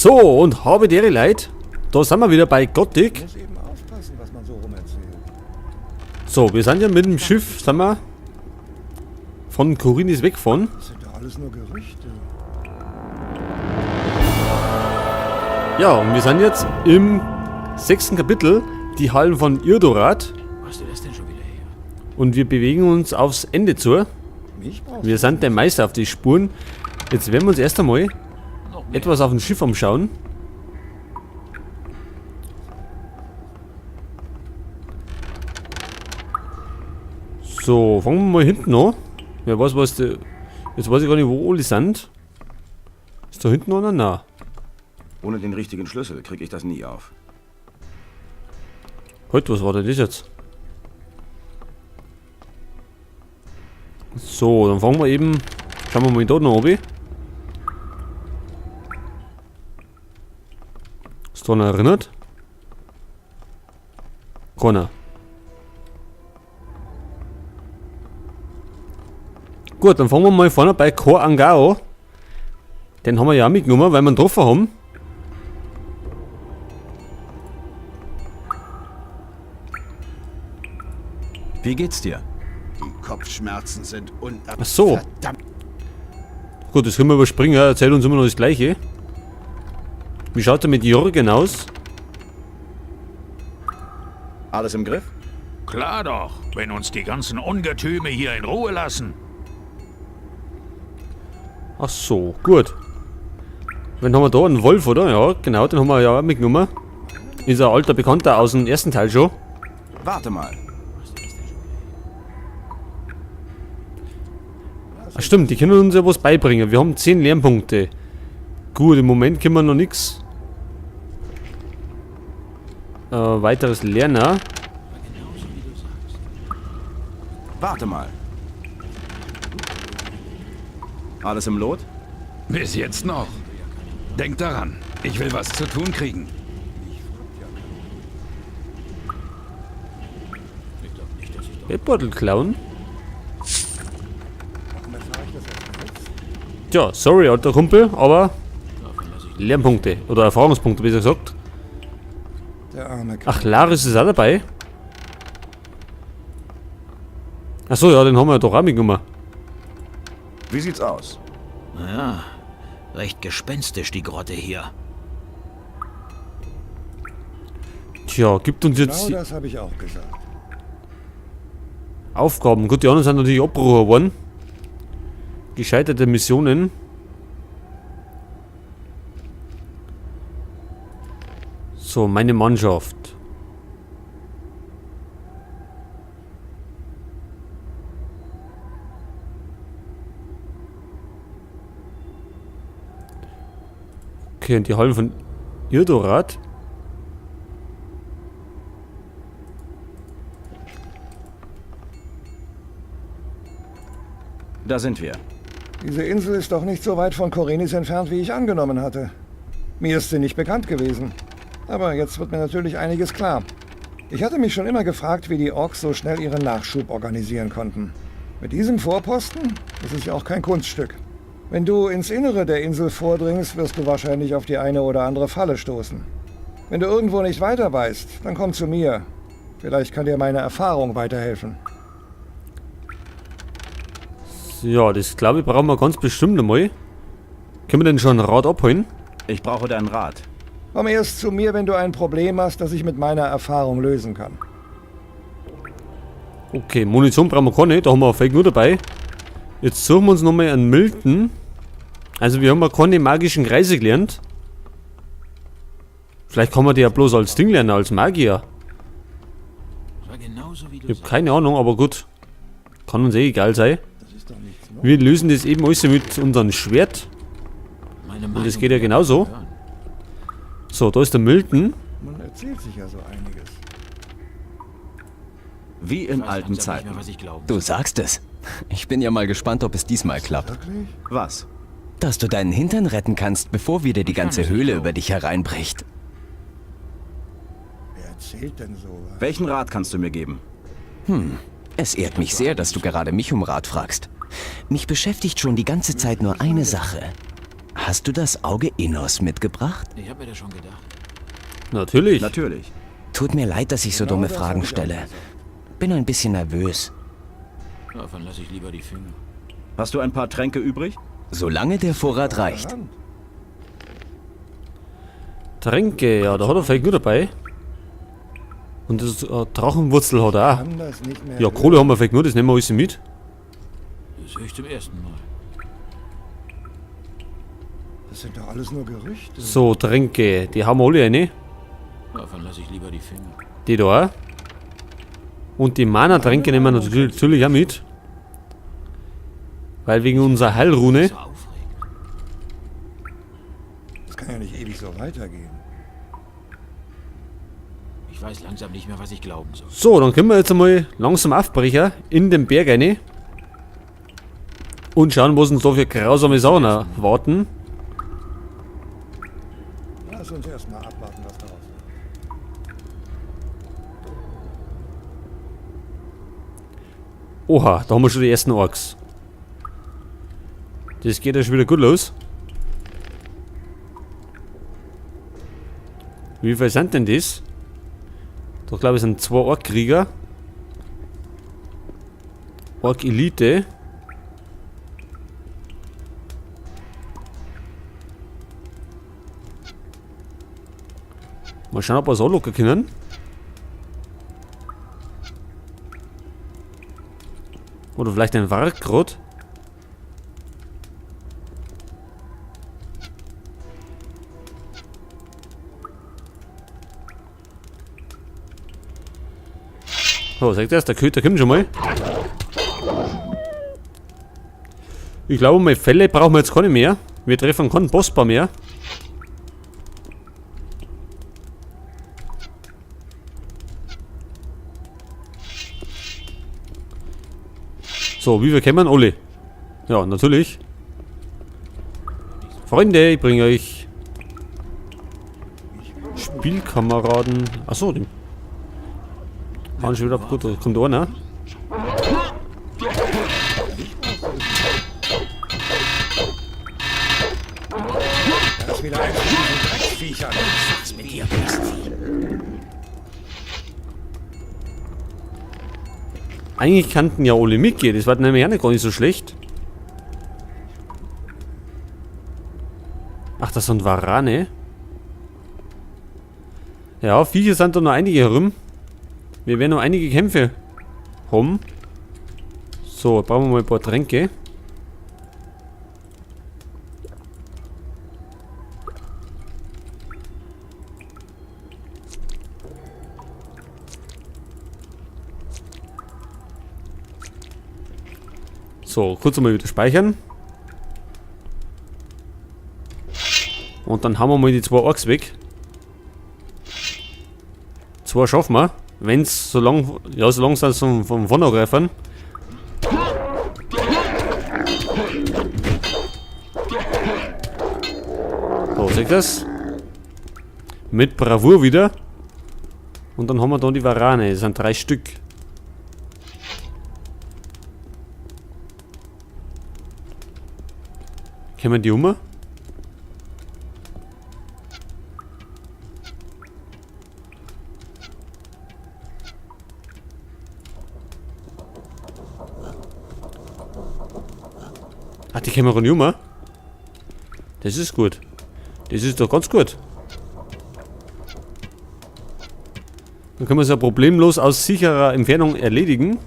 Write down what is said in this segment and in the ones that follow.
So, und habe dere Leid. Da sind wir wieder bei Gothic. Muss eben aufpassen, was man so rum erzählt. So, wir sind ja mit dem Schiff, sind wir von Khorinis weggefahren. Das sind doch alles nur Gerüchte. Ja, und wir sind jetzt im 6. Kapitel, die Hallen von Irdorath. Wo hast du das denn schon wieder her? Und wir bewegen uns aufs Ende zu. Mich brauchst Wir du sind dem Meister auf die Spuren. Jetzt werden wir uns erst einmal Noch mehr. etwas auf dem Schiff umschauen. So, fangen wir mal hinten an. Wer weiß, was die, jetzt weiß ich gar nicht, wo alle sind. Ist da hinten einer? Nein. Ohne den richtigen Schlüssel kriege ich das nie auf. Halt, was war denn das jetzt? So, dann fangen wir eben. Schauen wir mal da noch runter. Ist da noch erinnert? Keiner. Gut, dann fangen wir mal vorne bei Cor Angao. Den haben wir ja auch mitgenommen, weil wir ihn getroffen haben. Wie geht's dir? Die Kopfschmerzen sind unerträglich. Ach so. Verdammt. Gut, das können wir überspringen, er erzählt uns immer noch das Gleiche. Wie schaut er mit Jürgen aus? Alles im Griff? Klar doch, wenn uns die ganzen Ungetüme hier in Ruhe lassen. Ach so, gut. Wen haben wir da? Einen Wolf, oder? Ja, genau, den haben wir ja auch mitgenommen. Ist ein alter Bekannter aus dem ersten Teil schon. Warte mal. Ach stimmt, die können uns ja was beibringen. Wir haben 10 Lernpunkte. Gut, im Moment können wir noch nix. Weiteres Lernen. Warte mal. Alles im Lot? Bis jetzt noch. Denk daran, ich will was zu tun kriegen. Geldbeutel klauen. Tja, sorry, alter Kumpel, aber Lernpunkte oder Erfahrungspunkte, besser gesagt. Der arme Kerl. Ach, Laris ist auch dabei. Achso, ja, den haben wir ja doch auch mitgenommen. Wie sieht's aus? Naja, recht gespenstisch die Grotte hier. Tja, gibt uns jetzt Genau das habe ich auch gesagt. Aufgaben. Gut, die anderen sind natürlich abgebrochen worden. Gescheiterte Missionen. So, meine Mannschaft. Okay, und die Hallen von Irdorath. Da sind wir. Diese Insel ist doch nicht so weit von Khorinis entfernt, wie ich angenommen hatte. Mir ist sie nicht bekannt gewesen. Aber jetzt wird mir natürlich einiges klar. Ich hatte mich schon immer gefragt, wie die Orks so schnell ihren Nachschub organisieren konnten. Mit diesem Vorposten? Das ist ja auch kein Kunststück. Wenn du ins Innere der Insel vordringst, wirst du wahrscheinlich auf die eine oder andere Falle stoßen. Wenn du irgendwo nicht weiter weißt, dann komm zu mir. Vielleicht kann dir meine Erfahrung weiterhelfen. Ja, das glaube ich brauchen wir ganz bestimmt einmal. Können wir denn schon ein Rad abholen? Ich brauche deinen Rat. Komm erst zu mir, wenn du ein Problem hast, das ich mit meiner Erfahrung lösen kann. Okay, Munition brauchen wir keine, da haben wir Fake nur dabei. Jetzt suchen wir uns nochmal einen Milton. Also wir haben ja keine magischen Kreise gelernt. Vielleicht kann man die ja bloß als Ding lernen, als Magier. War genauso wie du Ich hab keine Ahnung, aber gut. Kann uns eh egal sein. Das ist doch nichts Neues. Wir lösen das eben alles mit unserem Schwert. Meine Und das Meinung geht ja genauso. hören. So, da ist der Milton. Man erzählt sich ja so einiges. Wie in Ich weiß alten langsam nicht Zeiten. mehr, was ich glauben Du sagst es. Ich bin ja mal gespannt, ob es diesmal klappt. Wirklich? Was? Dass du deinen Hintern retten kannst, bevor wieder die ganze es nicht Höhle glauben. über dich hereinbricht. Wer erzählt denn sowas? Welchen Rat kannst du mir geben? Es ehrt mich sehr, dass du gerade mich um Rat fragst. Mich beschäftigt schon die ganze Zeit nur eine Sache. Hast du das Auge Innos mitgebracht? Ich habe mir das schon gedacht. Natürlich. Natürlich. Tut mir leid, dass ich so Genau dumme das Fragen hab ich auch stelle. gesagt. Bin ein bisschen nervös. Davon lasse ich lieber die Finger. Hast du ein paar Tränke übrig? Solange der Vorrat reicht. Hand. Tränke, ja, da hat er vielleicht nur dabei. Und das Drachenwurzel hat er auch. Kann das nicht mehr Ja, Kohle haben wir vielleicht nur, das nehmen wir alles mit. Das höre ich zum ersten Mal. Das sind doch alles nur Gerüchte. So, Tränke, die haben wir alle eine. Davon lasse ich lieber die Finger. Die da auch. Und die Mana-Tränke nehmen wir natürlich auch mit. Weil wegen unserer Heilrune. So aufregend. Das kann ja nicht ewig so weitergehen. Ich weiß langsam nicht mehr, was ich glauben soll. So, dann können wir jetzt einmal langsam aufbrechen in den Berg rein. Und schauen, was uns da für grausame Sachen erwarten. Lass uns erstmal abwarten, was daraus wird. Oha, da haben wir schon die ersten Orks. Das geht ja schon wieder gut los. Wie viel sind denn das? Da glaube ich sind 2 Ork-Krieger. Ork-Elite. Mal schauen, ob wir es anlocken können. Oder vielleicht ein Warg grad. Oh, sagt das? Der Köter kommt schon mal. Ich glaube, mal Fälle brauchen wir jetzt keine mehr. Wir treffen keinen Bossbar mehr. So, wie wir kommen? Alle. Ja, natürlich. Freunde, ich bringe euch Spielkameraden. Achso, den waren schon wieder gut, da kommt einer. Das ist wieder eins von diesen Drecksviechern. Was mit dir, Bestvieh? Eigentlich kannten ja alle mitgehen, das war nämlich auch nicht gar nicht so schlecht. Ach, das sind Warane. Ja, Viecher sind da noch einige herum. Wir werden noch einige Kämpfe haben. So, brauchen wir mal ein paar Tränke. So, kurz einmal wieder speichern. Und dann haben wir mal die 2 Orks weg. 2 schaffen wir. Wenn's so lang, ja, so lang sind sie vom Vorne. So, seht ihr das? Mit Bravour wieder. Und dann haben wir da die Warane. Das sind 3 Stück. Kommen die um? Ach, die kommen nicht um. Das ist gut. Das ist doch ganz gut. Dann können wir es ja problemlos aus sicherer Entfernung erledigen.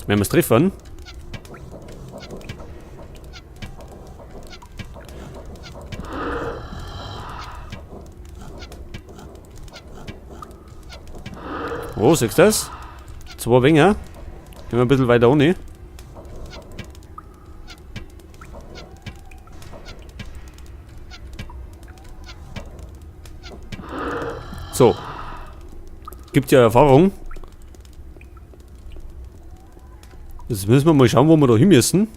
Wenn wir es treffen. Oh, siehst du das? 2 Winger. Gehen wir ein bisschen weiter ohne. So. Gibt ja Erfahrung. Jetzt müssen wir mal schauen, wo wir da hin müssen.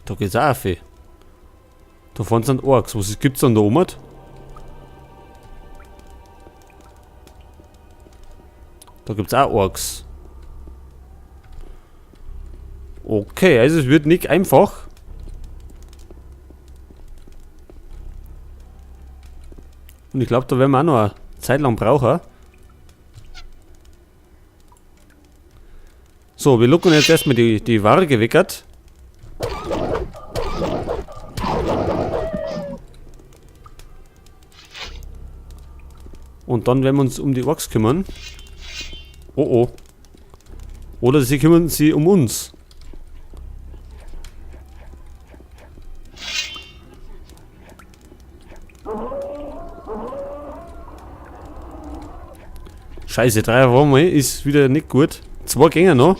Da geht's auch auf. Da vorne sind Orks. Was gibt's denn da oben? Da gibt's auch Orks. Okay, also es wird nicht einfach. Und ich glaube, da werden wir auch noch eine Zeit lang brauchen. So, wir locken jetzt erstmal die Warge weckert. Und dann werden wir uns um die Orks kümmern. Oh oh. Oder sie kümmern sich um uns. Scheiße, 3 auf einmal ist wieder nicht gut. 2 Gänge noch.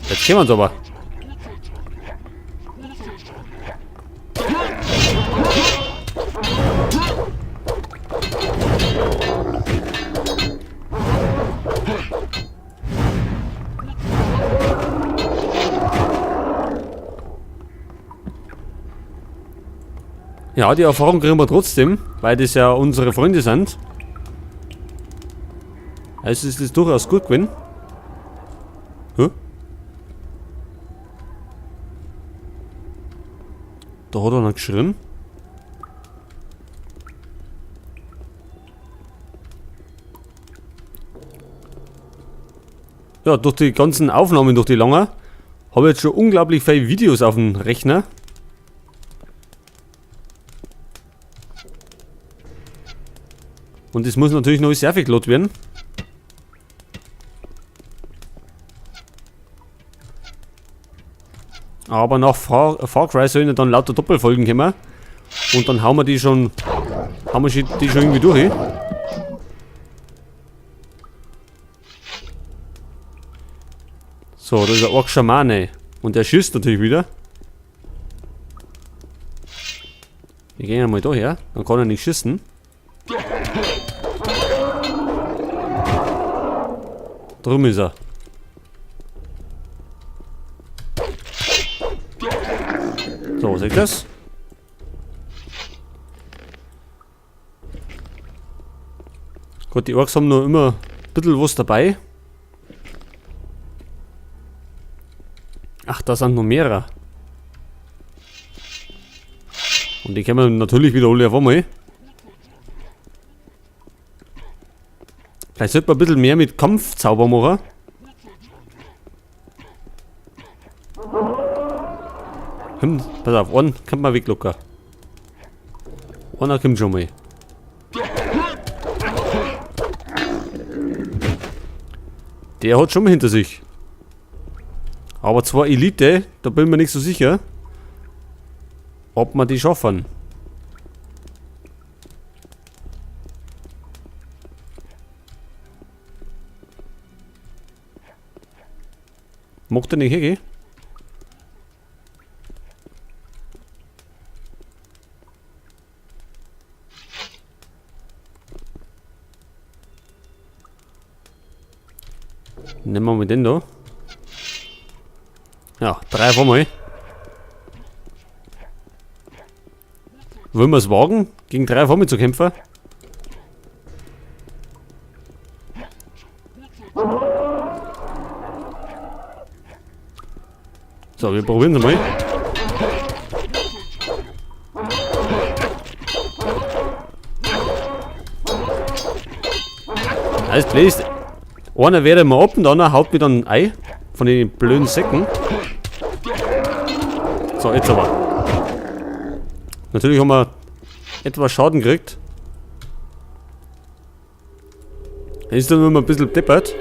Jetzt kennen wir uns aber. Ja, die Erfahrung kriegen wir trotzdem, weil das ja unsere Freunde sind. Also ist das durchaus gut gewesen. Hä? Da hat einer geschrien. Ja, durch die ganzen Aufnahmen, durch die lange, habe ich jetzt schon unglaublich viele Videos auf dem Rechner. Und das muss natürlich noch sehr viel geladen werden. Aber nach Far Cry sollen ja dann lauter Doppelfolgen kommen. Und dann hauen wir die schon, hauen wir die schon irgendwie durch. So, das ist der Ork-Schamane. Und der schießt natürlich wieder. Wir gehen einmal da her, dann kann er nicht schießen. Drum ist er. So, seht ihr das? Gut, die Orks haben noch immer ein bisschen was dabei. Ach, da sind noch mehrere. Und die können wir natürlich wieder alle auf einmal. Vielleicht sollte man ein bisschen mehr mit Kampfzauber machen. Pass auf, einen kann man weglocken. Einer kommt schon mal. Der hat schon mal hinter sich. Aber zwar Elite, da bin ich mir nicht so sicher, ob wir die schaffen. Mag der nicht hergehen? Nehmen wir mal den da. Ja, 3 auf einmal. Wollen wir es wagen, gegen 3 auf einmal zu kämpfen? So, wir probieren es mal. Alles blöd. Einer wehrt immer ab und der andere haut mir dann ein von den blöden Säcken. So, jetzt aber. Natürlich haben wir etwas Schaden gekriegt. Ist dann immer ein bisschen deppert.